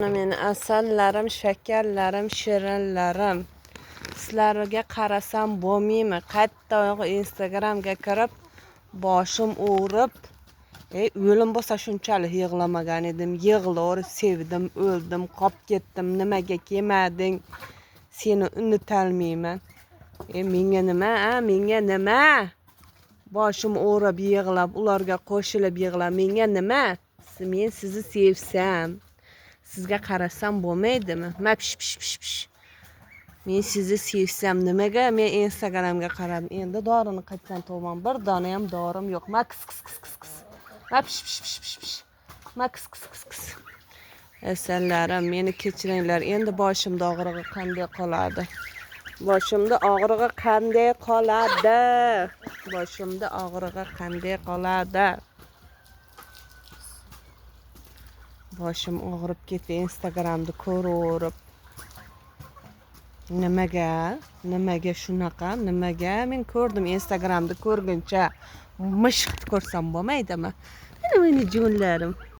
Meni asallarim, shakarlarim, shirinlarim. Sizlarga qarasam bo'lmaymi? Qayta Instagramga kirib, boshim og'rib, o'lim bo'lsa shunchalik yig'lamagan edim. Yig'laverib sevdim, o'ldim, qolib ketdim. Nimaga kelmading? Seni unutolmayman. Menga nima, a? Menga nima? Boshim og'rib yig'lab, ularga qo'shilib yig'lab, menga nima? Men sizni sevsam, sizga qarasam bo'lmaydimi? Ma pish pish pish pish. Men sizni sevsam, nimaga men Instagramga qaradim? Endi dorini qayerdan topaman? Bir dona ham dorim yo'q. Ma kis kis kis kis kis. Ma pish pish pish pish pish. Ma kis kis kis kis. Asallarim, meni kechiringlar. Endi boshimda og'rig'i qanday qoladi? Boshimda og'rig'i qanday qoladi? Boshimda og'rig'i qanday qoladi? Boshim og'rib ketdi Instagramni ko'raverib. Nimaga? Nimaga shunaqa? Nimaga? Men ko'rdim Instagramni ko'rguncha mishiqni ko'rsam bo'lmaydimi? Mana meni jonlarim.